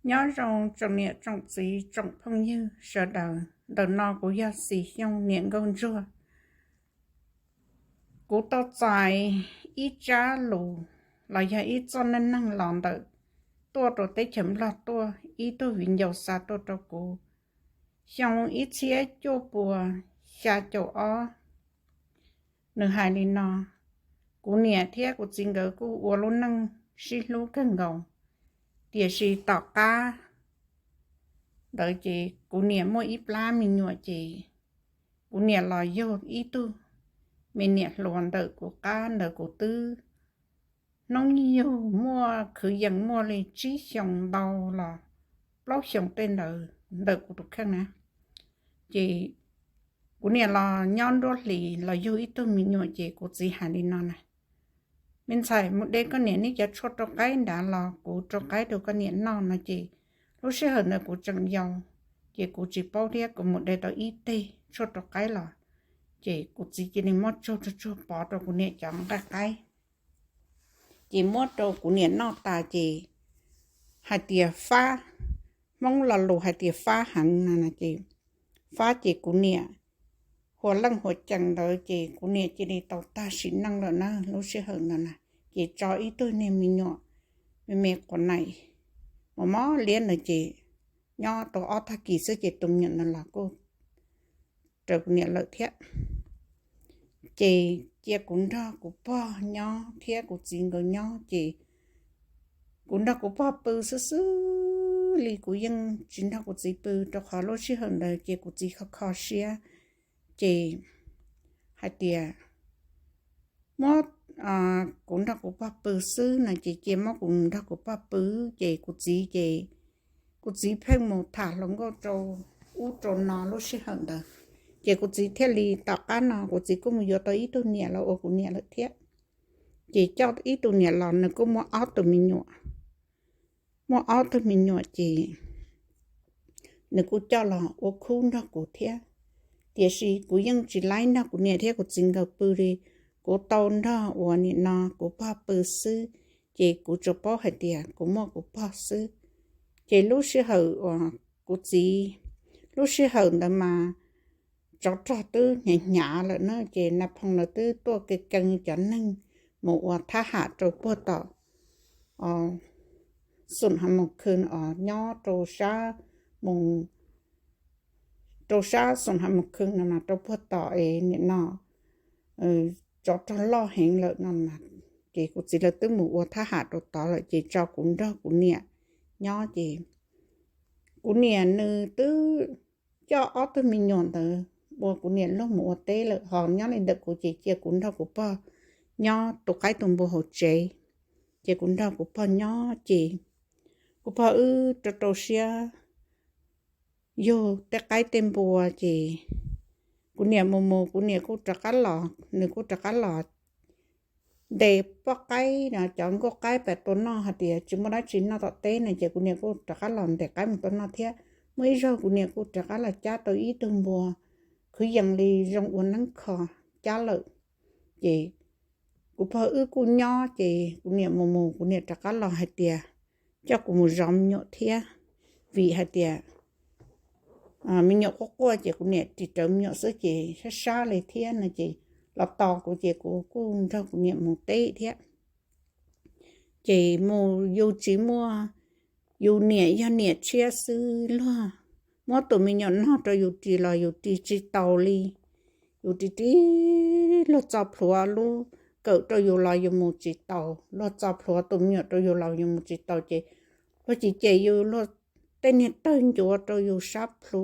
Nyob zoo tsoom niam tsoom txiv tsoom phooj ywg sawv daws, ntawm no kuv yog Xis Xyooj niam nkauj ntsuag. Kuv tau txais ib tsab lus los yog ib txoj neej neeg los ntawm tuaj rau teb chaws Nplog tuaj, ib tug viv ncaus xa tuaj rau kuv xyoo ib txhiab cuaj puas xya caum ob. Nws hais li no: Kuv niam thiab kuv txiv nkawd kuj ua lub neej sib hlub kawg nkaus, tiam sis tom qab ntawd ces kuv niam muaj ib plab me nyuam ces kuv niam los yug ib tug me niam hluas ntawm kuv qab ntawd, kuv twb hnub nyoog muaj kwv yees muaj li tsib xyoos ntau los plaub xyoos tej ntawd ntawm kuv tus kheej na. Ces kuv niam los nyob nruab hlis los yug ib tug me nyuam ces kuv txiv hais li no na: Me ntxhais, mus de koj niam nej cov tshuaj rau qaib nrad los kuv rau qaib rau koj niam noj no ces lub sij hawm ntawd kuv tseem yau, ces kuv tsis paub thiab, kuv mus de tau ib teg tshuaj rau qaib los ces kuv txiv cia li muab tsuag tsuag tsuag pov rau kuv niam cov nqaij qaib. Ces muab rau kuv niam noj tas ces hais tias fab, Hmoob lo lus hais tias fab heev no ces fab ces kuv niam hua leej hua cees ntawd ces kuv niam cia li tau tag sim neej lawm na lub sij hawm ntawd na. Ces tso ib tug niag me nyuam me me quas naim mos mos liab ntawd ces nyob tau ob tag kis xwb ces tus me nyuam ntawd los kuj raws kuv niam lawm thiab. Ces cia kuv nrog kuv pog nyob thiab kuv txiv nkawd nyob ces kuv nrog kuv pog pw xwb xwb li, kuv yeej tsis nrog kuv txiv pw rau qhov lub sij hawm ntawd ces kuv txiv kho kho siab ces hais tias muab kuv nrog kuv pog pw xwb no ces cia muab kuv nrog kuv pog pw. Ces kuv txiv ces kuv txiv pheej mus tham hluas nkauj rau ub rau no lub sij hawm ntawd, ces kuv txiv thiaj li tom qab no kuv txiv kuj mus yuav tau ib tug niam los ua kuv niam lawm thiab. Ces coj ib tug niam los nws kuj muaj ob tug me nyuam, muaj ob tug me nyuam ces nws kuj coj los ua khub nrog kuv thiab. Tiam sis kuv yeej tsis laib nrog kuv niam thiab kuv txiv nkawd pw li, kuv tau nrog uas nim no kuv pog pw xwb, ces kuv tsuas paub hais tias kuv muaj kuv pog xwb. Ces lub sij hawm uas kuv txiv, lub sij hawm ntawd mas tsov rog twb hnyav hnyav lawm na, ces Nas Phoo lawv twb tuaj ke kees cov neeg mus ua thab ham rau puag tom Xoom Hav Mus Khw os, nyob rau sab mus rau sab Xoom Hav Mus Khw no mas rau puag tom es nim no tsov rog loj heev lawm no mas, ces kuv txiv lawv twb mus ua thab ham rau tod lawm ces tso kuv nrog kuv niam nyob ces kuv niam nws twb coj ob tug me nyuam ntawd ua kuv niam luag mus ua teb lawm, ho nyob li ntawm kuv ces cia kuv nrog kuv pog nyob tus qaib tus npua hauv tsev. Ces kuv nrog kuv pog nyob ces kuv pog wb rau rau siab yug tej qaib tej npua ces kuv niam mus mus kuv niam kuj rov qab los, nws kuj rov qab los ntes poj qaib no, cov nkuaj qaib pem tua noj hais tias tsis muaj dab tsi noj tom teb no ces kuv niam kuj rov qab los ntes qaib mus tua noj thiab. Muaj ib zaug kuv niam kuj rov qab los cab tau ib tug npua khwv yees li zoo ua neeb kho cab lawm. Ces kuv pog wb kuj nyob ces kuv niam mus mus kuv niam rov qab los hais tias coj kuv mus zov me nyuam thiab, vim hais tias me nyuam quaj quaj ces kuv niam ris rawv me nyuam xwb ces sab sab li thiab no ces los tos kuv ces kuv kuj nrog kuv niam mus teb thiab. Ces mus yus tsis muaj, yus niam yog niam tshiab xwb, luag muab tus me nyuam nog rau yus ris los yus ris tsis taus li. Yus ris ris luag txo plhuav lub kawm rau yus los yus mus tsis taus, luag txo plhuav tus me nyuam rau yus los yus mus tsis taus ces luag cem cem yus, luag tej niag tawg ncuav rau yus sab plhu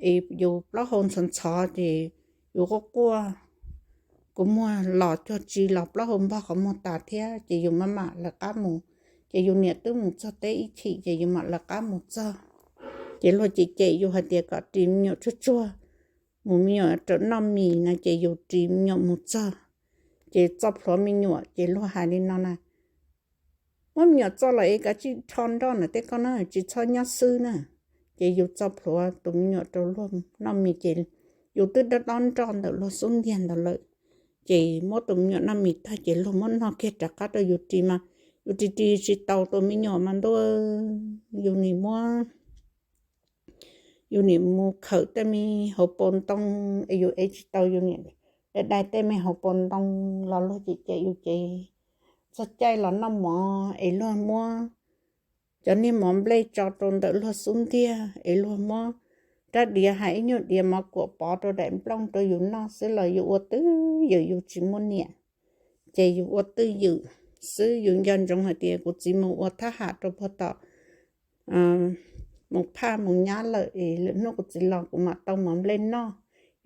es yus plaub hau ntxhov ntxhov ces yus quaj quaj, kua muag los cuag tsi los plaub hau npog qhov muag tas thiab ces yus mam mam lawv qab mus. Ces yus niam twb mus txog teb ib chim ces yus mam lawv qab mus txog. Ces luag cem cem yus hais tias kom ris me nyuam tsuag tsuag, mus me nyuam rawm noj mis no ces yus ris me nyuam mus txog ces txo plhuav me nyuam ces luag hais li no na: Muab me nyuam txo los es kav tsij rho nroj ntawm tej koj na, tsis txhob nyob xwb na. Ces yus txo plhuav tus me nyuam rau luag noj mis ces yus twb dob dob nroj ntawm luag xub ntiag ntawd lawm. Ces muab tus me nyuam noj mis tag ces luag muab nog kiag rov qab rau yus ris mas yus ris ris tsis tau tus me nyuam mas ntuj, yus nim muab, yus nim mus khawm tej me hauv paus ntoo es yus ev tsis tau, yus nim dai dai tej me hauv paus ntoo los luag cem cem yus ces txog caij los noj mov es luag muab cov niag mov nplej tso rau ntawm luag xub ntiag es luag muab rab diav hais ib nyuag diav mov kuam pov rau daim nplooj rau yus noj xwb los yus ua twj ywm yus tsis muaj niam. Ces yus ua twj ywm xwb, yus nco ntsoov hais tias kuv txiv mus ua thab ham rau puag tom, mus phaj mus nyab lawm es lwm hnub kuv txiv los kuv mam tau mov nplej noj.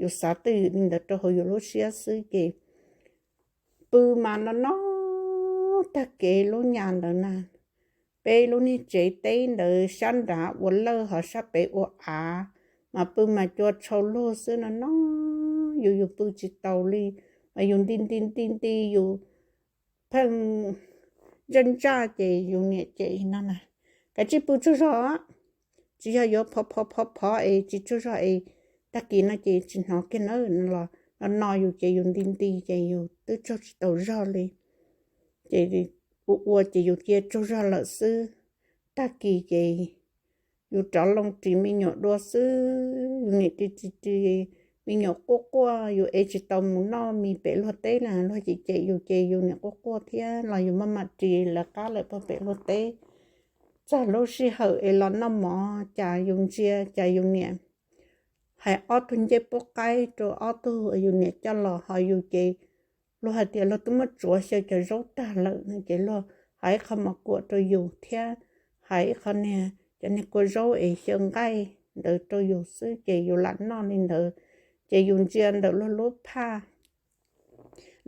Yus xav twj ywm li ntawd rau hauv yus lub siab xwb ces pw mas no no tag kev lub nyas ntawd na, peb lub niag tsev teb ntawd sab nrad ua lawj ho sab pem ua av, mas pw mas cua tshau lug xwb no no, yus yus pw tsis taus li, mas yus nti nti nti nti yus pheej ntsaj ntsaj ces yus niam ces no na, kav tsij pw tsaug zog, tsis yog yuav phov phov phov phov es tsis tsaug zog es tag kis no ces tsis hnov kiag na, los no no yus ces yus nti nti ces yus twb tsaug tsis taus zog li. Ces ua ua ces yus cia tsaug zog lawm xwb. Tag kis ces yus rov loo ris me nyuam dua xwb, yus niam ris ris ris me nyuam quaj quaj, yus ev tsis tau mus noj mis pem luag teb na, luag cem cem yus ces yus niam quaj quaj thiab los yus maj mam ris lawv qab lawm puag pem luag teb. Txog lub sij hawm es los noj mov cas yus ntsia cas yus niam hais ob tug ncej puab qaib rau ob tug, yus niam coj los ho yus ces luag hais tias luag twb muab tsuav xyaw cov zaub tag lawm no ces luag hais ib qho mov kuam rau yus thiab hais ib qho niag cov niag kua zaub es xyaw nqaij ntawd rau yus xwb ces yus lam noj li ntawd. Ces yus ntsia ntawm luag lub phaj,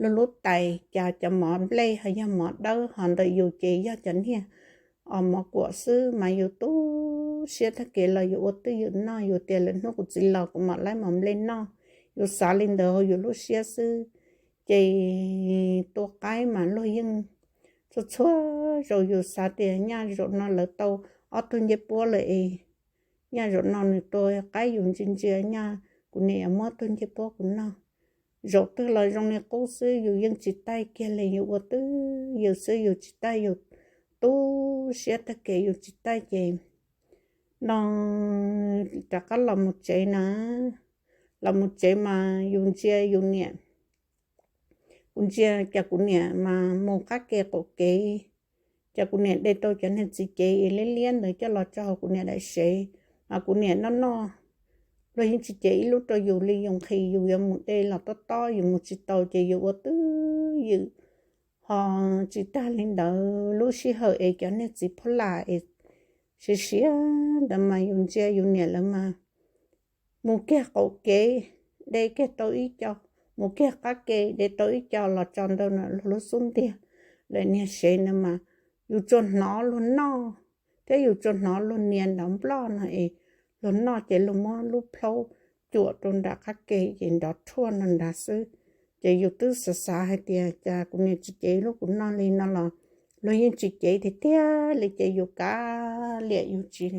luag lub tais cas cov mov nplej ho yog mov dawb ho ntawm yus ces yog cov niag os mov kuam xwb mas yus tu siab tag kev los yus ua twj ywm noj, yus tias lwm hnub kuv txiv los kuv mam laib mov nplej noj. Yus xav li ntawd hauv yus lub siab xwb. Ces tua qaib mas luag yeej txhua txhua zaus yus xav tias nyaj zaum no lawv tau ob tug ncej puab lawm es nyaj zaum no nws tua qaib yus ntsia ntsia nyaj kuv niam yuav muab tug ncej puab kuv noj. Zaum twg los zoo li qub xwb yus yeej tsis taij kiag li, yus ua twj ywm xwb yus tsis taij, yus tu siab tag kev yus tsis taij ces no rov qab los mus tsev na. Los mus tsev mas yus ntsia yus niam, kuv ntsia cas kuv niam mas mus qab ke qaum kev, cas kuv niam de tau cov niag txiv cev es liab liab ntawd coj los tso hauv kuv niam daim sev, mas kuv niam noj noj, luag yeej tsis cev ib lub rau yus li, yus nqhis yus yuav mus de los tob tob yus mus tsis tau ces yus ua twj ywm. Ho tsis tag li ntawd lub sij hawm es cov niag txiv phuab las es siav siav ntawd mas yus ntsia yus niam lawv mas mus kiag qaum kev de kiag tau ib co, mus kiag qab ke de tau ib co los tso ntawm luag lub xub ntiag lawm niag sev ntawd mas yus tsuas hnov luag noj thiab yus tsuas hnov luag nias nrov nploj no es luag noj ces luag muab lub plhaub cuam rau nram qab ke ces nrov rhuaj no nrad xwb. Ces yus twb xav xav hais tias cas kuv niam tsis cev lub kuv noj li no los luag yeej tsis cev tiag tiag li ces yus kav liam yus tsis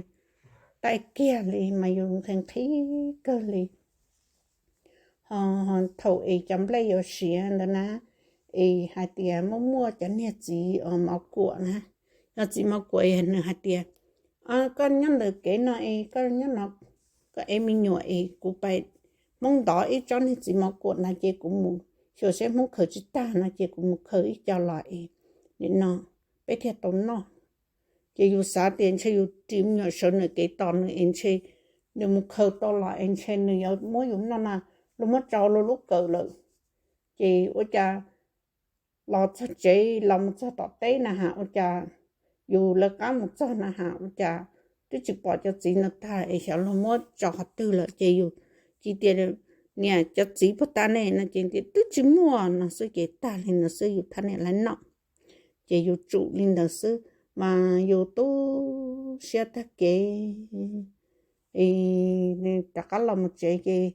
taij kiag li mas yus nqhis nqhis kawg li. Ho thaum es cov nplej yuav siav ntawd na, es hais tias muaj muaj cov niag txiv mov kuam na, cov txiv mov kuam nws hais tias koj nyob ntawm kev no es koj nyob no, koj ev me nyuam es kuv pais, Hmoob ntov ib tsob niag txiv mov kuam ntawd ces kuv mus xyuas seb Hmoob khaws tsis tag no ces kuv mus khaws ib co los es nim no peb thiaj tau noj. Ces yus xav tias ntshe yus ris me nyuam sawv ntawm kev tos nws es ntshe nws mus khaws tau los es ntshe nws yuav muab yus noj na, luag muab tso luag lub kawm lawm. Ces ua cas los txog tsev los mus txog tom teb na has ua cas yus lawv qab mus txog na has ua cas twb tsis pom cov txiv no tag es xyov luag muab tso qhov twg lawm ces yus cia tias niam cov txiv puag ta ne no ces tias twb tsis muaj no xwb ces tag li no xwb yus thaj niam lawv noj. Ces yus tsum li ntawd xwb mas yus tu siab tag kev. Rov qab los mus tsev ces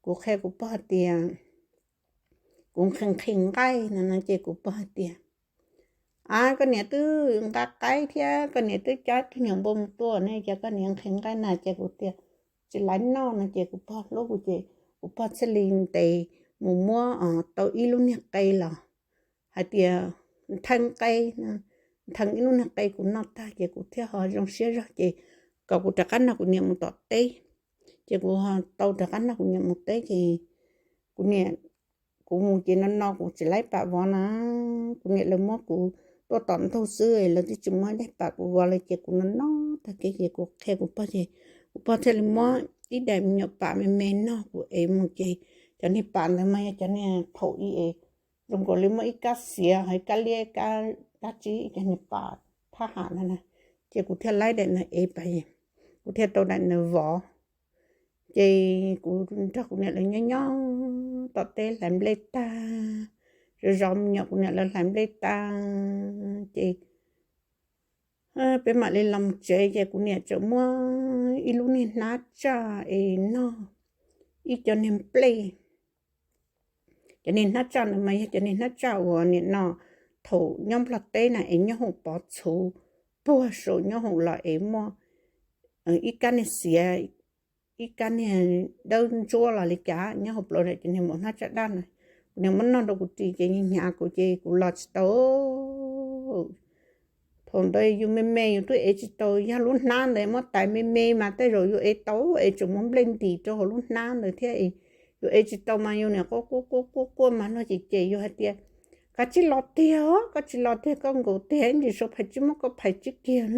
kuv qhia kuv pog tias, kuv nqhis nqhis nqaij no no ces kuv pog hais tias, a koj niam twb nqa qaib thiab koj niam twb cab tug nyuag npua mus tua ne ces koj niam nqhis nqaij na ces kuv tias tsis laiv noj no ces kuv pog hlub kuv ces kuv pog thiaj li ntes mus muab tau ib lub niag qe los hais tias thaij qe no, ntheev ib lub niag qe kuv noj tag ces kuv thiaj ho zoo siab zog ces kom kuv rov qab nrog kuv niam mus tom teb. Ces kuv tau rov qab nrog kuv niam mus teb ces kuv niam, kuv mus ces no no kuv tsis laib pam vov na, kuv niam lawv muab kuv tuaj tom ntug xwb lawv twb tsis muab daim pam kuv vov lawm ces kuv no no tag kev ces kuv qhia kuv pog ces kuv pog thiaj li muab ib daim me nyuam pam me me no kuv ev mus ces cov niag pam ntawd mas yog cov niag thaum i es zoo nkaus li muaj ib kab xiav ho ib kab liab, kab tsib, cov niag pam thab ham no na. Ces kuv thiaj laib daim ntawd ev pam, kuv thiaj tau daim ntawd vov. Ces kuv nrog kuv niam lawv nyob nyob tom teb hlais nplej tag, zov zov me nyuam kuv niam lawv hlais nplej tag ces peb mam li los tsev ces kuv niam txawm muab ib lub niag hnab tsaj es noj ib co niag nplej. Cov niag hnab tsaj ntawd mas yog cov niag hnab tsaj uas nim no thaum nyob Nplog teb na es nyob hoom pov txhuv puag saum nyob hoom los es muaj ib kab niag xiav, ib kab niag dawb ntsuab los li cas nyob hauv plawv ntawm cov niag maum hnab tsaj daj na. Kuv niam muab noj rau kuv ris ces hnyav kuv ces kuv los tsis tau. Thaum ntawd yus me me yus twb ev tsis tau, yog lub hnab ntawd muab tais me me mas tej zaum yus ev tau, ev tseem muab nplej ntim rau hauv lub hnab ntawd thiab. Yus ev tsis tau mas yus niam quaj quaj quaj quaj quaj mas luag ces cem yus hais tias, koj tsis los tiag, koj tsis los tiag, koj nkaum tiag ntsis Suav phais tsib muab koj phais tsib kiag,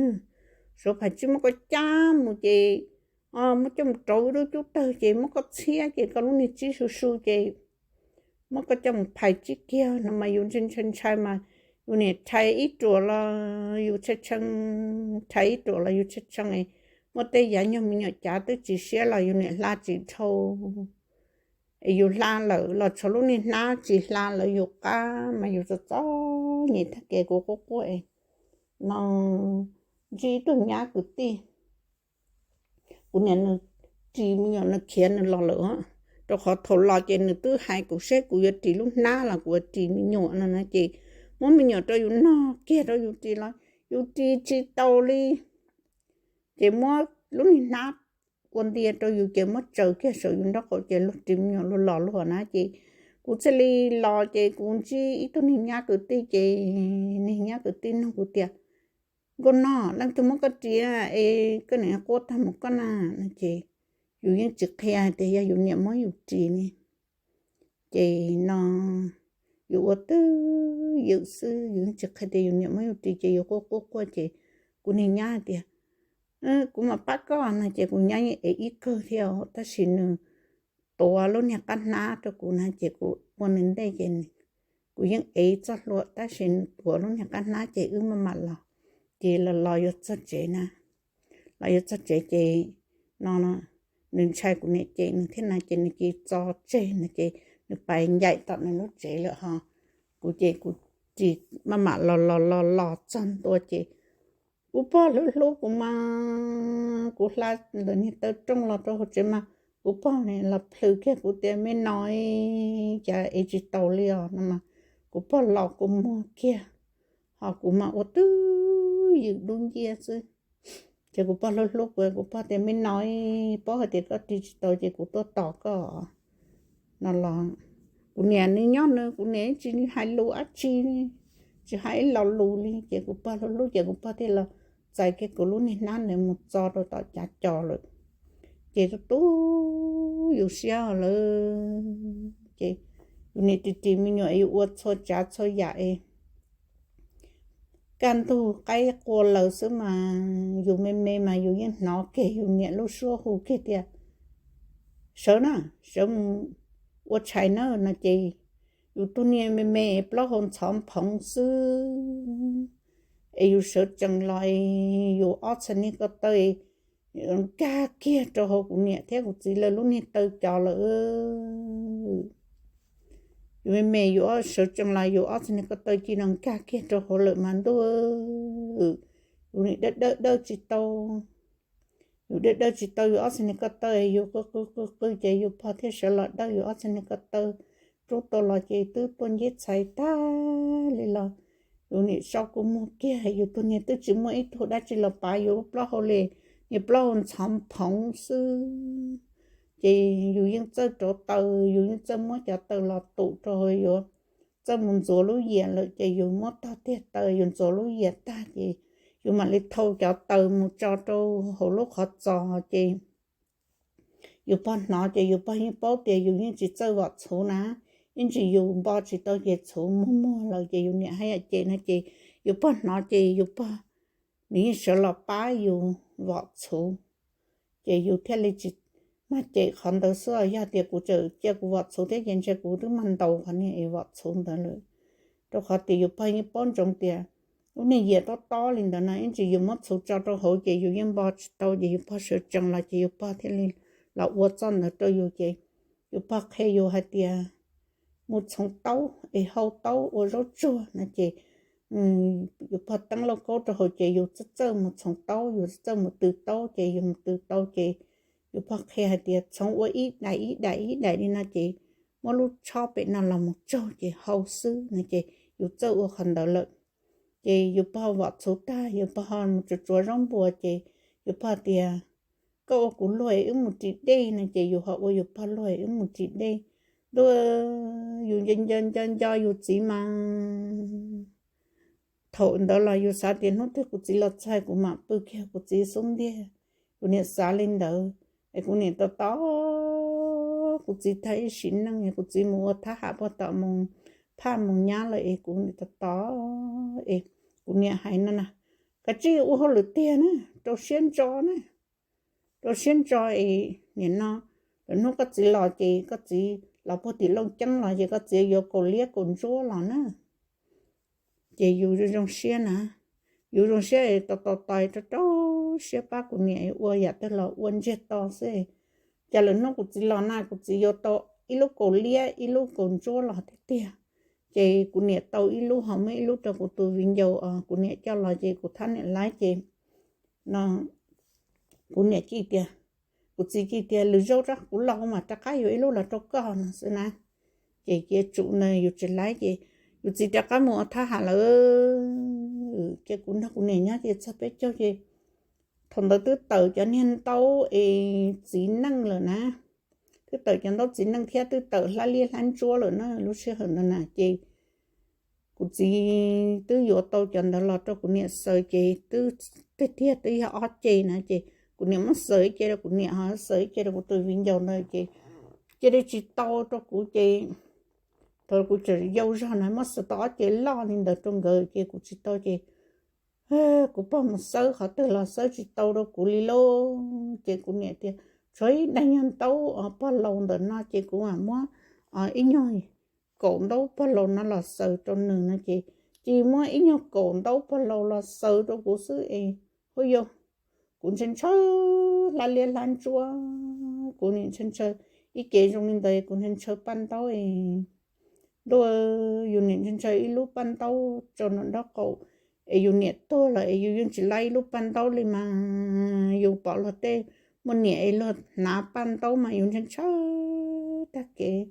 Suav phais tsib muab koj cab mus ces muab coj mus rauv ib lub cub tawg ces muab koj txhiab ces koj lub niag tsib su su ces muab koj coj mus phais tsib kiag no mas yus ntshai ntshai ntshai mas yus niam rhais ib ruam los yus tshee tshee, rhais ib ruam los yus tshee tshee, muab tej yav nyuag me nyuam cav twb tsis siab los yus niam hla tsis dhau. Es yus hla lawm los tshuav lub niag hnab tsis hla lawv yus qab mas yus txom txom nyem tag kev kuv quaj quaj es no ntsib ib tug nyab kwv tij, kuv niam nws ris me nyuam nws khiav nws los lawm, rau qhov thaum los ces nws twb hais kuv seb kuv yuav ris lub hnab los kuv yuav ris me nyuam no na ces muab me nyuam rau yus nog kiag rau yus ris los yus ris tsis tau li. Ces muab lub niag hnab ua ntia rau yus ces muab tsaws kiag saum yus nraub qaum ces luag ris me nyuam luag los luag na ces kuv thiaj li los ces kuv ntsib ib tug niag nyab kwv tij ces niag nyab kwv tij nug kuv tias, nkauj no, leej twg muab koj ris es koj niam quaj tag mus koj na no ces yus yeej tsis qhia hais tias yog yus niam muab yus ris ne. Ces no yus ua twj ywm xwb yus yeej tsis qhia tias yus niam muab yus ris ces yus quaj quaj quaj ces kuv niag nyab hais tias, kuv mam pab koj no ces kuv nyab yeej ev ib kawg thiab tab sis nws tuav lub niag qab hnab rau kuv na ces kuv ua nws ntej ces kuv yeej ev txoj hlua tab sis nws tuav lub niag qab hnab ces wb maj mam los. Ces los los yuav txog tsev na, los yuav txog tsev ces no nws ntshai kuv niam cem nws thiab na ces nws cia li tso tseg na ces nws pais ncaim tom nws lub tsev lawm ho. Kuv ces kuv ris maj mam los los los los txog ntua ces kuv pog hlub hlub kuv mas kuv hla ntawm niag taw rooj los rau hauv tsev mas kuv pog los plhws kiag kuv tias me no, cas ev tsis taus li os no mas kuv pog los kuv muag kiag ho kuv mas ua twj ywm dub nciab xwb. Ces kuv pog hlub hlub kuv, kuv pog tias me no, paub hais tias koj ris tsis tau ces kuv tuaj tos koj no los kuv niam nws nyob nws, kuv niam tsis hais lus dab tsi, tsis hais ib lo lus li ces kuv pog hlub hlub ces kuv pog thiaj los txais kiag kuv lub niag hnab ntawd mus txo rau tom cav cos lawm. Ces tu tu yus siab lawm ces yus niam ris ris me nyuam yus ua txhua tsav txhua yam es kaj ntug qaib qua lawm xwb mas yus me me mas yus yeej hnov kiag yus niam lub suab hu kiag tias, sawv na, sawv mus ua tshais na no ces yus tus niag me me plaub hau ntxhov nphoov xwb es yus sawv tsees los es yus ob txhais niag ko taw nkag kiag rau hauv kuv niam thiab kuv txiv lawv lub niag taw cos lawm. Yus me me yus sawv tsees los yus ob txhais niag ko taw cia li nkag kiag rau hauv lawm mas ntuj, yus nim dawj dawj dawj tsis tau. Yus dawj dawj tsis tau yus ob txhais niag ko taw, yus qw qw qw qw ces yus pog thiaj sawv los dawj yus ob txhais niag ko taw, rub tau los ces twb tuaj nceb txhais tag li los. Yus nim so kua muag kiag, yus tus niag twb tsis muaj ib tug dab tsi los pav yus lub plaub hau li, niag plaub hau ntxhov nphoov xwb. Ces yus yeej txawj rauv taws, yus yeej txawj muab cov taws los tum rau hauv yus txawj mus ntxuav lub yias lawm ces yus muab tog tiag taws yus ntxuav lub yias tag ces yus mam li thau cov taws mus tso rau hauv lub qhov txos ces yus pog hnov ces yus pog yeej paub tias yus yeej tsis txawj vom txhuv na, ib ntsis yus npo tsis tau ces txhuv muag muag lawm ces yus niam haj yam cem no ces yus pog hnov ces yus pog, nws yeej sawv los pab yus vom txhuv. Ces yus thiaj li tsis mag cem qhov ntawd xwb, yog tias kuv tseem cia kuv vom txhuv thiab ces ntshe kuv twb mag ntaus qhov niag es vom txhuv ntawd lawm. Rau qhov tias yus pog yeej paub ntsoov tias lub niag yias tob tob li ntawd no ib ntsis yus muab txhuv tso rau hauv ces yus yeej npo tsis tau ces yus pog sawv tsees los ces yus pog thiaj li los ua txoj ntawd rau yus ces yus pog qhia yus hais tias mus txhoov taub es hau taub ua zaub tsuag no ces yus pog teeb lauj kaub rau hauv ces yus txawj txawj mus txhoov taub, yus txawj txawj mus tw taub ces yus mus tw tau ces yus pog qhia hais tias txhoov ua ib daim ib daim ib daim li no ces muab lub tshob pem no los mus tsaug ces hau xwb no ces yus txawj ua qhov ntawd lawm. Ces yus pog vom txhuv tag yus pog ho mus tsuav tsuav zaub npua ces yus pog tias koj ua kuv luag es wb mus ris dej no ces yus ho ua yus pog luag es wb mus ris dej. Ntuj, yus nco nco nco yus txiv mas thaum ntawd los yus xav tias hnub twg kuv txiv los txog kuv mam pw kiag kuv txiv xub ntiag. Kuv niam xav li ntawd es kuv niam tos tos kuv txiv tag ib sim neej, kuv txiv mus ua thab ham puag tom moos phaj moos nyab lawm es kuv niam tos tos es kuv niam hais no na, kav tsij ua hauj lwm tiag na, rau siab ntso na, rau siab ntso es nim no lwm hnub koj txiv los ces koj txiv los puag tim Looj Ceeb los ces koj txiv yuav kaus liab kaus ntsuab los na. Ces yus zoo siab na, yus zoo siab es tos tos tos rau rau siab pab kuv niam ua yam twg los ua ntsiag to xwb. Cas lwm hnub kuv txiv los na kuv txiv yuav tau ib lub kaus liab ib lub kaus ntsuab los tiag tiag. Ces kuv niam tau ib lub ho muab ib lub rau kuv tus viv ncaus os, kuv niam coj los ces kuv thab niam laib ces no kuv niam cia tias, kuv txiv cia tias lwm zaug kuv los mas rov qab yuav ib lub los rau koj no xwb na. Ces cia tsum ntawd yus tsis laib ces yus txiv rov qab mus ua thab ham lawm. Ces kuv nrog kuv niam nyob ces txog peb caug ces thaum ntawd twb tawm cov niag ntaub es txiv neej lawm na, twb tawm cov ntaub txiv neej thiab twb tawm hlab liab hlab ntsuab lawm na lub sij hawm ntawd na ces kuv txiv twb yuav tau cov ntawd los rau kuv niam xaws ces twb tiag tiag twb yog ob ce na ces kuv niam muab xaws ib ce rau kuv niam ho xaws ib ce rau kuv tus viv ncaus ntawd ces cia li tsis tau rau kuv ces thaum kuv tseem yau zog na muab xaws tau ob ce loj li ntawd rau nkawd ces kuv tsis tau ces kuv pog mus xawb qhov twg los xawb tsis tau rau kuv li lauj. Ces kuv niam tias tshuav ib daim nyuag ntaub pog laus ntawm no ces kuv mam muab ib nyuag kaum ntaub pog laus no los xaws rau nws no ces cia muab ib nyuag kaum ntaub pog laus los xaws rau kuv xwb es hu yau kuv ntshaw ntshaw hlab liab hlab ntsuab, kuv niam ntshaw ntshaw ib ce zoo li ntawd kuv ntshaw ntshaw paj ntaub es ntuj, yus niam ntshaw ntshaw ib lub paj ntaub tso nraum nraub qaum es yus niam tuag lawm es yus yeej tsis laib ib lub paj ntaub li mas yus pom luag tej muaj niam es luag hnav paj ntaub mas yus ntshaw ntshaw tag kev.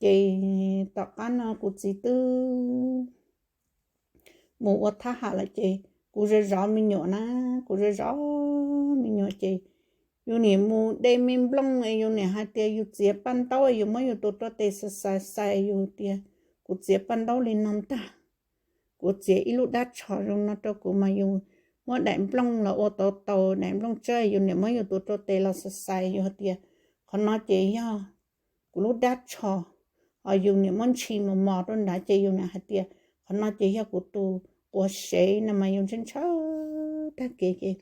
Ces tom qab no kuv txiv twb mus ua thab ham lawm ces kuv zov zov me nyuam na, kuv zov zov me nyuam ces yus niam mus de me nplooj es yus niam hais tias yus txiav paj ntaub yus muab yus tus rau tes xais xais xais yus tias kuv txiav paj ntaub li no ntag, kuv txiav ib lub dab tsho zoo no rau kuv mas yus muab daim nplooj los ua tau tau daim nplooj tsawb yus niam muab yus tus rau tes los xais xais yus hais tias qhov no ces yog kuv lub dab tsho, ho yus niam muab ntshis mos mos rau nrad ces yus niam hais tias qhov no ces yog kuv tus quav sev no mas yus ntshaw ntshaw tag kev ces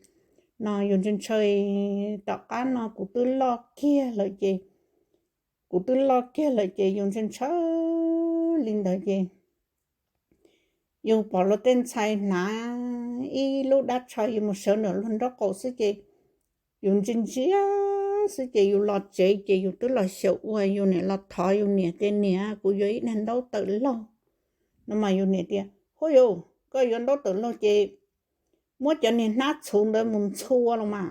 no yus ntshaw ntshaw tom qab no kuv twb loj kiag lawm ces, kuv twb loj kiag lawm ces yus ntshaw ntshaw li ntawd ces yus pom luag tej ntxhais hnav ib lub dab tsho yus mus sawv nraum luag nraub qaum xwb ces yus ntsia ntsia xwb ces yus los tsev ces yus twb los xyaum ua yus niam los thov yus niam tias niam kuv yuav ib daim ntaub tawm laug no mas yus niam tias huab yus koj yuav ntaub tawm laug ces muab cov niag hnab txhuv ntawd mus ntxhua los mas.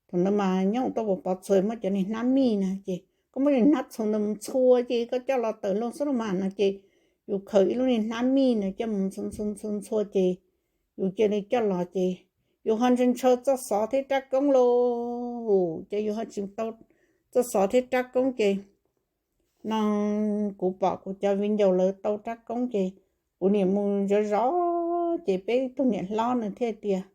Thaum ntawd mas nyob tuaj pov pov txhua muab cov niag hnab mij na ces koj muab niag hnab txhuv ntawd mus ntxhua ces koj coj los tawm laug xwb los mas no ces yus khaws ib lub niag hnab mij na coj mus ntxhua ntxhua ntxhua ces yus cia li coj los ces yus ho ntshaw ntshaw txoj xov thiab rab koob lauj, ces yus ho tsis tau txoj xov thiab rab koob ces no kuv pom kuv cov viv ncaus lawv tau rab koob ces kuv niam mus zov zov ces peb tug niam hlob nws thiaj tias,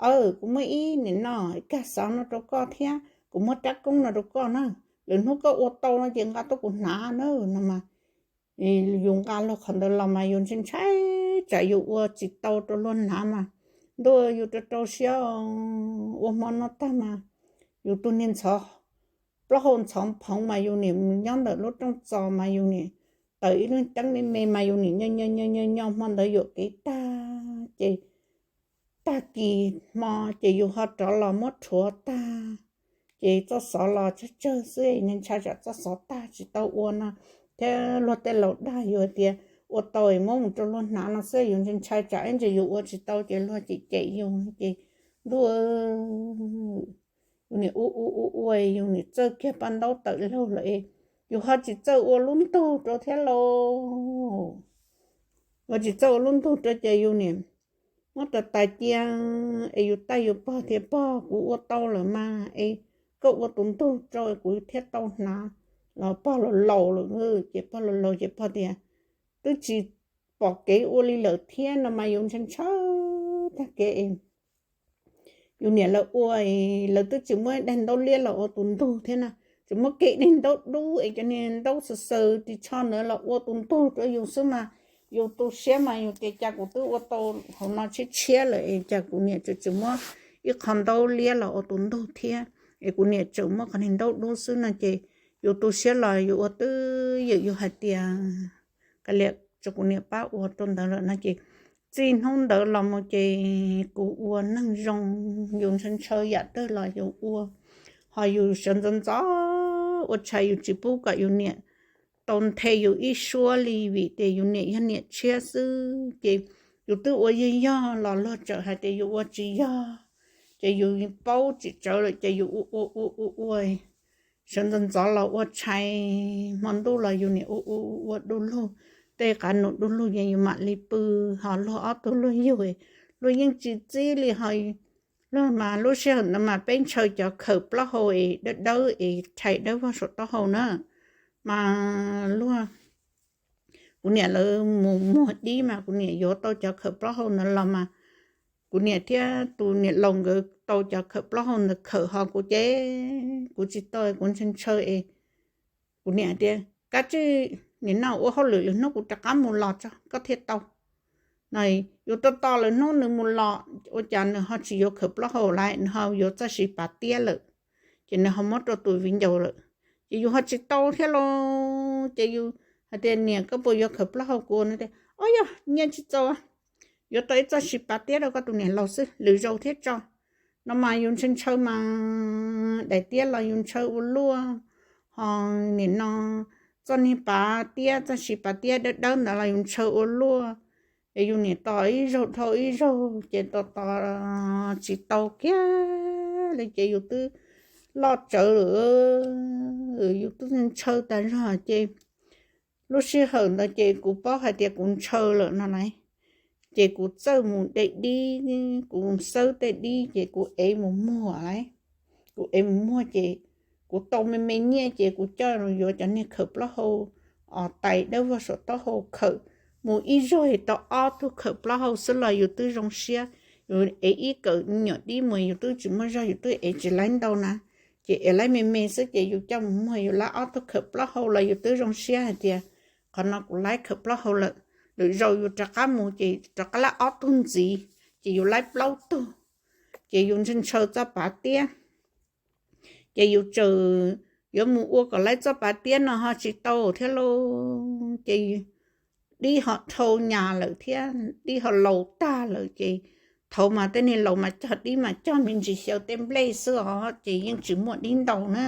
Aw, kuv muaj ib nim no kag xov no rau koj thiab kuv muab rab koob no rau koj na, lwm hnub koj ua tau no ces nqa tuaj kuv hnav na no mas. Yus nqa luag qhov ntawd los mas yus ntshai ntshai tsam yus ua tsis tau rau luag hnav mas ntuj, yus rau rau siab ua hmo noj tag mas yus tus niag ntxhov plaub hau ntxhov phoov mas yus niam mus nyob ntawm lub rooj txos mas yus niam tawm ib lub teeb me me mas yus niam nyo nyo nyo nyo nyo hmo ntawd yuam kev tag ces tag kis hmo ces yus ho rov los muab rhuav tag ces txoj xov los tsawg tsawg xwb, ntshai tsam txoj xov tag tsis tau ua no thiab luag tej laus dag yus hais tias ua tau es muab mus rau luag hnav no xwb, yus ntshai ntshai tsam ib ntsis yus ua tsis tau ces luag cem cem yus ces ntuj, yus niam ua ua ua ua yus niam txawj kiag paj ntaub tawm laug lawm es yus ho tsis txawj ua lub ntug rau thiab lauj. Yus tsis txawj ua lub ntug rau ces yus niam muab tais tais cia es yus taij yus pog tias, Pog, kuv ua tau lawm mas es koj ua tus ntug rau kuv thiaj tau hnav. Los pog laus laus lawm ces pog laus laus ces pog tias, Twb tsis pom kev ua li lawm thiab no mas yus ntshai ntshai tag kev es yus niam lawv ua, lawv twb tsis muab daim ntaub liab los ua tus ntug thiab na, tsis muab kev daim ntaub dub es cov niag ntaub xaws xaws ris tsho ntawd los ua tus ntug rau yus xwb mas yus tu siab mas yus tias cas kuv twb ua tau hauv no tshiab tshiab lawm es cas kuv niam tseem tsis muab ib qho ntaub liab los ua tus ntug thiab es kuv niam tseem muab qhov niag ntaub dub xwb no ces yus tu siab los yus ua twb ywm, yus hais tias kav liam, tso kuv niam pab ua rau ntawd lawm no ces txij hnub ntawd los mus ces kuv ua neeg zoo, yus ntshaw ntshaw yam twg los yus ua, ho yus sawv ntxov ntxov ua tshais yus tsis pub kom yus niam tau nthe yus ib suab li vim tias yus niam yog niam tshiab xwb ces yus twb ua yog yog los luag txawm hais tias yus ua tsis yog ces yus paub tsis tsawv lawm ces yus ua ua ua ua ua sawv ntxov ntxov los ua tshais, hmo ntuj los yus niam ua ua ua ua du lug, tej qav num du lug yeej yus mam li pw, ho luag ob tug luag yug, luag yeej tsis txib li ho luag mas lub sij hawm ntawd mas peb ntshaw cov khawm plaub hau es dawb dawb es rhais dawb vog saum taub hau na mas luag kuv niam lawv mus muag dib mas kuv niam yuav tau cov khawm plaub hau ntawd los mas kuv niam thiab tus niam laus nkawd tau cov khawm plaub hau ntawd khawm ho kuv ces kuv tsis tau, kuv ntshaw ntshaw es kuv niam tias, Kav tsij nim no ua hauj lwm, lwm hnub kuv rov qab mus los tso koj thiaj tau. No yus tos tos lwm hnub nws mus los ua cas nws ho tsis yuav khawm plaub hau lawm, nws ho yuav txoj siv pav tiab lawm, ces nws ho muab rau tus viv ncaus lawm, ces yus ho tsis tau thiab lauj. Ces yus hais tias, Niam, koj puas yuav khawm plaub hau kuv? Nws tias, Ob, yog nyiaj tsis txaus, yuav tau ib txoj siv pav tiab rau koj tus niam laus xwb, lwm zaus thiab tso. No mas yus ntshaw ntshaw mas daim tiab los yus ntshaw ua luaj, ho nim no txoj niag pav tiab, txoj siv pav tiab dawb dawb ntawd los yus ntshaw ua luaj, es yus niam tos ib zaug dhau ib zaug ces tos tos tsis tau kiag li ces yus twb loj tsawv lawm, yus twb ntshaw tas zog ces lub sij hawm ntawd ces kuv paub hais tias kuv ntshaw lawm no lauj, ces kuv txawj mus de dib, kuv xawb tej dib ces kuv ev mus muag lauj. Kuv ev mus muag ces kuv tau me me nyiaj ces kuv coj yuav cov niag khawm plaub hau os, tais dawb vog saum taub hau khawm, mus ib zaug tau ob tug khawm plaub hau xwb los yus twb zoo siab. Yus ev ib kawm nyuam dib mus yus twb tsis muaj zog, yus twb ev tsis laib ntau na, ces ev laib me me xwb ces yus coj mus muag yus laib ob tug khawm plaub hau los yus twb zoo siab hais tias, Qhov no kuv laib khawm plaub hau lawm, lwm zaus yus rov qab mus ces rov qab laib ob tug ntxiv, ces yus laib plaub tug, ces yus ntshaw ntshaw txoj pav tiab. Ces yus tseem yuav mus ua kom laib txoj pav tiab no ho tsis tau thiab lauj, ces dib ho dhau nyas lawm thiab, dib ho laus tag lawm ces thaum mas tej niag laus mas cog dib mas cog me ntsis xyaw tej nplej xwb os, ces yeej tsis muaj dib ntau na,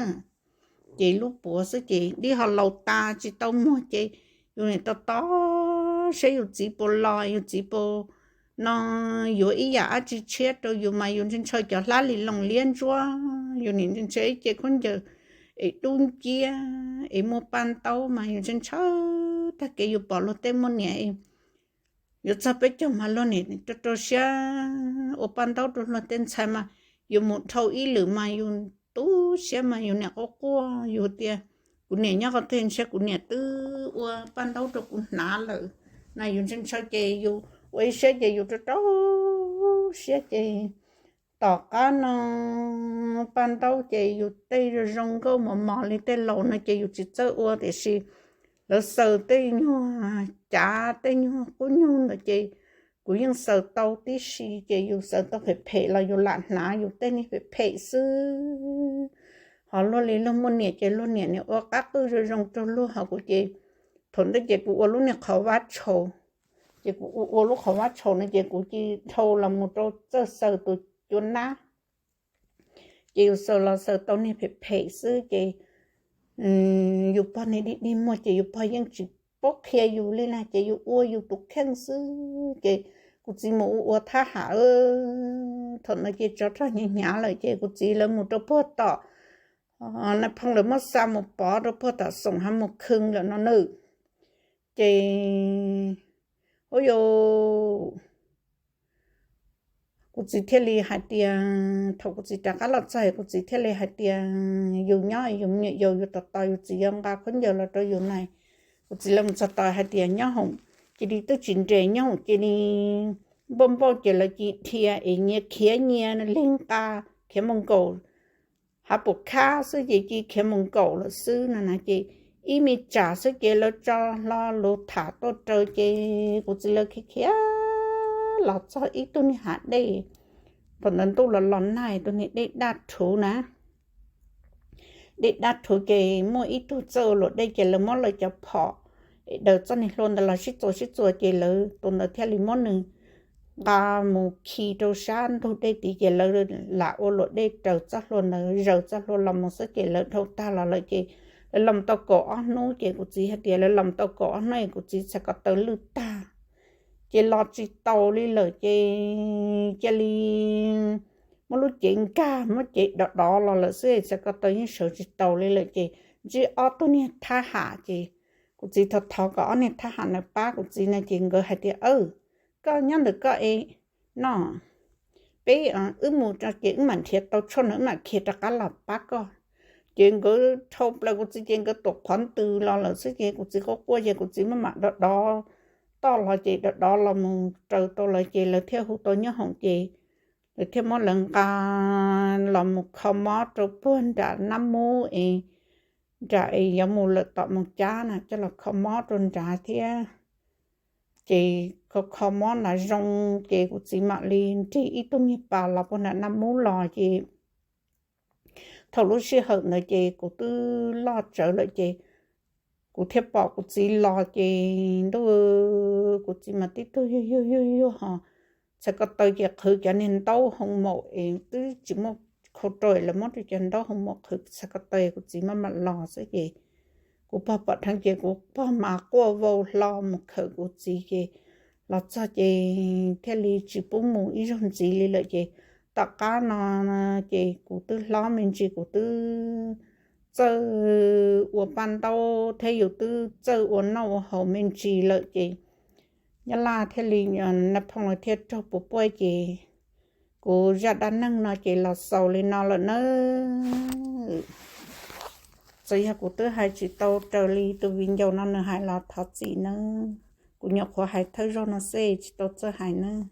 ces lub puav xwb ces dib ho laus tas tsis tau muag ces yus nim tos tos saib yus txiv puas los, yus txiv puas no yuav ib yam dab tsi tshiab rau yus mas yus ntshaw ntshaw cov hlab li loos liab ntsuab, yus nim ntshaw ntshaw ib ce khaub ncaws es dub nciab es muaj paj ntaub mas yus ntshaw ntshaw tag kev yus pom luag tej muaj niam yuav txog peb caug mas luag nim rau rau siab ua paj ntaub rau luag tej ntxhais mas yus mus dhau ib lwm mas yus tu siab mas yus nim quaj quaj yus tias, kuv niam nyob qhov twg ntshe kuv niam twb ua paj ntaub rau kuv hnav lawm. Na yus ntshaw ntshaw ces yus ua ib siab ces yus rau rau siab ces tom qab no paj ntaub ces yus tej zoo zoo nkauj mos mos li tej laus no ces yus tsis txawj ua, tiam sis lawv xaws tej nyuag cav tej nyuag qub nyuag ntawd ces kuv yeej xaws tau tib si, ces yus xaws tau phem phem los yus lam hnav yus tej niag phem phem xwb. Ho luag li luag muaj niam ces luag niam nim ua qab qwj zoo zoo rau luag, ho kuv ces thaum ntawd ces kuv ua lub niag qhov vab tshaus, ces kuv ua ua lub qhov vab tshaus no ces kuv cia li dhau los mus rau txawj xaws tus cua nab. Ces yus xaws los xaws tau niag phem phem xwb ces yus pog niag dig dig muag ces yus pog yeej tsis paub qhia yus li na, ces yus ua yus tus kheej xwb. Ces kuv txiv mus ua ua thab ham, thaum ntawd ces tsov rog hnyav hnyav lawm ces kuv txiv lawv mus rau puag tom Nais Phoo lawv muab xa mus pov rau puag tom Xoom Hav Mus Khoo lawm no nawb. Ces ua yus kuv txiv thiaj li hais tias, thaum kuv txiv rov qab los txog kuv txiv thiaj li hais tias yus nyob yus me nyuam yaus yus tos tos yus txiv yuav nqa khaub ncaws los rau yus na. Kuv txiv lawv mus txog tos hais tias nyob hoom cia li twb tsis nres, nyob hoom cia li npauj npauj ces lawv cia li dhia es nyias khiav nyias li nqa, khiav mus nkaum hav pum khab xwb ces cia li khiav mus nkaum lawm xwb no na. Ces ib me tsam xwb ces lawv tso hlo lus tham tuaj raws ces kuv txiv lawv khiav khiav los txog ib tug niag hav dej. Thaum ntawd ntuj los los nag, tus niag dej daj rhuv na, dej daj rhuv ces muaj ib tug txawj ua luam dej ces lawv muab lawv cov phom es daws txoj niag hlua ntawd los sib txuas sib txuas ces lawv tus ntawd thiaj li muab nws nqa mus khi rau sab ntug dej tid ces lawv lam ua luam dej raws txoj hlua ntawd, zaws txoj hlua los mus xwb ces lawv dhau tag los lawm ces lawv los tau kaum ob hnub ces kuv txiv hais tias lawv los tau kaum ob hnub es kuv txiv txhais ko taw lwj tag ces los tsis taus li lawm ces cia li muab lub cev nkag, muab cev dov dov los lawm xwb, txhais ko taw yeej sawv tsis taus li lawm ces ntsib ob tug niag thab ham ces kuv txiv thov thov kom ob niag thab ham ntawd pab kuv txiv no ces nkawd hais tias, Aw, koj nyob ntawm koj es no, peb wb mus ces wb mam nrhiav tau tshuaj no wb mam khiav rov qab los pab koj. Ces nkawd dhau plaws kuv txiv ces nkawd tuam qhov ntws los lawm xwb ces kuv txiv quaj quaj ces kuv txiv maj mam dov dov toj los ces dov dov los mus raws tau lawv ces lawv thiaj hu tau nyob hoom ces lawv thiaj muab lawv nqa los mus kho mob rau puag nram nab mub es nram es yuav mus lawm tom Moos Cab na coj los kho mob rau nrad thiab. Ces kho kho mob nrad zoo ces kuv txiv mam li nrig ib tug niag pas los puag nram nab mub los ces thaum lub sij hawm ntawd ces kuv twb loj tsawv lawm ces kuv thiaj pom kuv txiv los ces ntuj, kuv txiv mas tib tug yuag yuag yuag yuag ho txhais ko taw ces qhwv cov niag ntaub hoo maum es twb tsis muaj khau rau lawv muab rau cov ntaub hoo maum qhwv txhais ko taw kuv txiv maj mam los xwb ces kuv pog pom dheev ces kuv pog mas quaj vau hlo mus khawm kuv txiv ces los txog ces thiaj li tsis pub mus ib zaug ntxiv li lawm ces tom qab no ces kuv twb hlob me ntsis kuv twb txawj ua paj ntaub thiab yus twb txawj ua noj ua haus me ntsis lawm ces Nyab Laj thiaj li, Nais Phoo lawv thiaj raug puas puaj ces kuv zaj dab neeg no ces los xaus li no lawm nawb. Txawm yog kuv twb hais tsis tau raws li tus viv ncaus no nws hais los thov txim nawb. Kuv nyuam qhuav hais thawj zaug no xwb tsis tau txawj hais nawb.